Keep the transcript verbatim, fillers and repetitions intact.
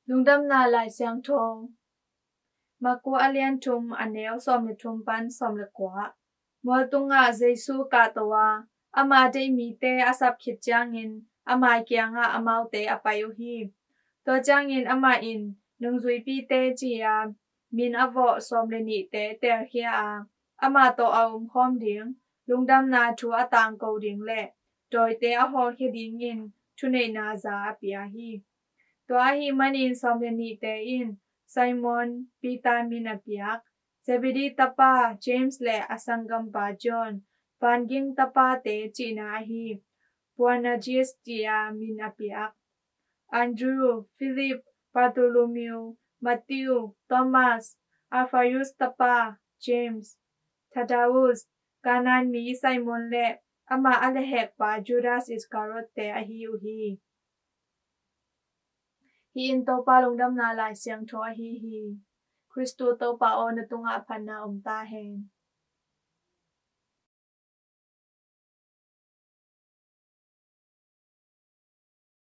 Lungdamna Lai Siangtho. Marku a lian thum, a neu sawm le thum pan sawm le kua. Mual tungah Jesu kahto a, ama deih mite a sap khit ciangin amai kiangah amaute a pai uh hi. Tua ciangin amah in nungzuipite ci-a min a vawh sawm le nihte teelkhia a, amah tawh a omkhawm ding, lungdamna thu a tangko ding le dawite a hawlkhia dingin thuneihna za a pia hi. Tua ahih manin sawm le nihte in Simon Peter min a piak, Zebedee tapa James le a sanggampa John, vanging tapate cihna ahi Boanerges ci-a min a piak, Andrew, Philip, Bartholomew, Matthew, Thomas, Alphaeus tapa James, Thaddaeus, Kanaan mi Simon le amah a lehhekpa Judas Iscariot-te ahi uh hi. Hih in Topa Lungdamna Lai Siangtho ahi hi. Khristu Topa aw, na tungah phatna om ta hen.